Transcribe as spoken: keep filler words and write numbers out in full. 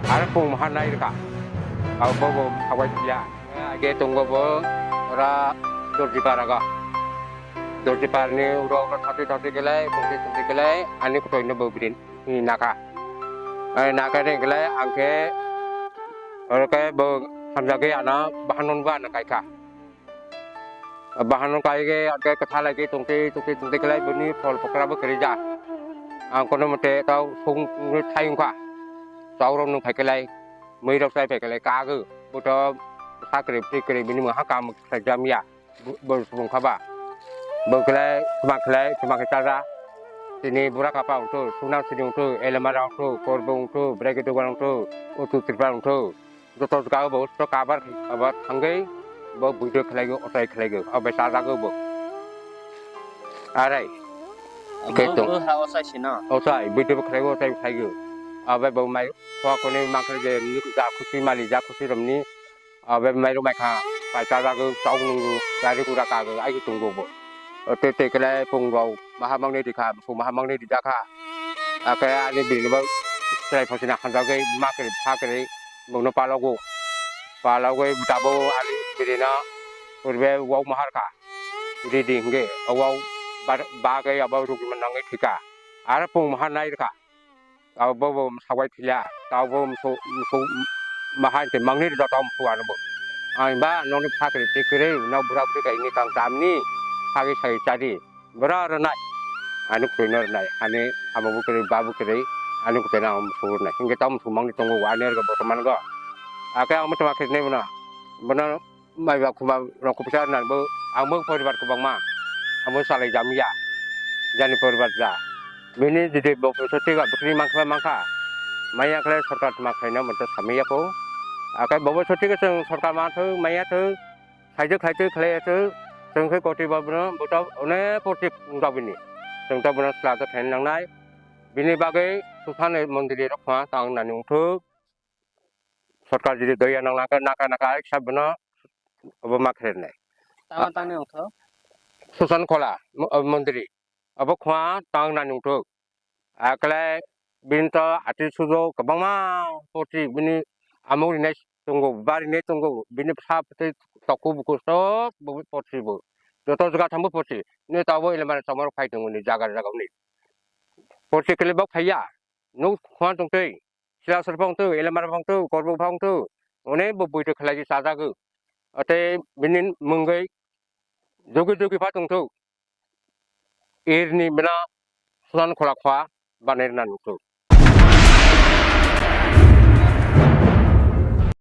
Aro pung maha nai rwkha. Abo bo bo sawai phiya. Age tongo bo ora Dorjipara ga. Dorjiparni uro uro thati thati kelai, tungti tungti kelai, ani kutoi no bo bini naka. Ani naka ni kelai, angke oro ke bo hamjagwi ano bahanon ba ano kaikha. Bahanon kaige ake kwthalai ke tongte tongte tongte kelai bini phol pokra bo kwrwi ja. Ang kono mote tau sung thai wngkha. Chaurok nung phai kelai, mui rok chai phai kelai kago. Bo to sakri phri kri bini mungha kam khlai jam ya. Bo, bo sung kha ba. Bo kelai, tma kelai, tma ke chaja. Tini bura kapa ungtu, suna sini ungtu, elemara ungtu, korbo ungtu, brege dogan ungtu, utu tripa ungtu. Joto jaga bo to kabar, kabar thangwi bo buido khlaigo, otai khlaigo, obai chajago bo. Arai. Ke Bo, tong. Bo ha osai sino. Otai, buido bo khlaigo, otai khlaigo. Obai bo mai khwa kone mangkhe je ni ja khusi mali, ja khusi romni. Obai mai rok mai kha, pai chajago, chok nungo, gari gura kago, ai tongo bo. Ote te khlai pung rok, maha mangni rikha, pung maha mangni rijak kha. Ake ani bini bo chwrai phosina hamjagwi ma kwrwi pha kwrwi bongno palogo. Palogwi bwtabo ani birino purbe wak mahar kha. Ridi hwnkhe o wak ba khe abo rukna nangwi thwikha. Aro pung mahar nai rwkha. Abo bo sawai phila. Abo musu musu mahar tei mangni joto musu ano bo. Ang ba nokni pha kwrwi twi kwrwi nok bura buri kaini kang chamni sagwi sagwi chadi. Bwra rwnai. Ani kwtwino rwnai. Ani ama bo kwrwi, ba bo kwrwi. Ani kwtwino ang musu rwnai. Hinkhe tamo musu mangni tongo, ani rwgwi bo tongmani go. Akhe ang tongma khe nai bono. Bono mai ba khuma rok kubisa rwnai bo. Ang bo poribar kwbangma. Ang bo salai jamiya. Jani poribar ja. Bini jodi bo sotwi ga bwkri mankha mankha. Maya khlai sorkar tma khlaina moto samaya ko. Akhe bo sotwi ga chwng sorkar manthok maya thok. Khaijak khaijak khlai aswk, chwng khe koti ba bono, bo to onek koti wng jak bini. Chwng to bono chwla to khaina nangnai. Bini bagwi Susan mondri rok pha tang nani wngthok. Sorkar jodi doya nang naka naka naka sa bono obo ma khe rwnai. Tama tangni wngthok. Susan Khola mo-, mondri. Abo khwa tang nani wngthok. Akle bini to ati sujo kwbangma porti bini amung rinai tongo, ba rinai tongo, bini bwsa tei toku buku sok bo porti bo. Joto jaga thambo porti. Ni tabo elemani chongmaro phai tongo ni jaga jaga ni. Porti kele bok phaiya. Nuk khwan tongtwi. Sila sor phang tu, elemar phang tu, korbo phang tu. One bo buito khlai chajago. Ate bini mungwi jogi jogi pha tongthok. Irni bina Susan Khola khwa banai rwna nukthok.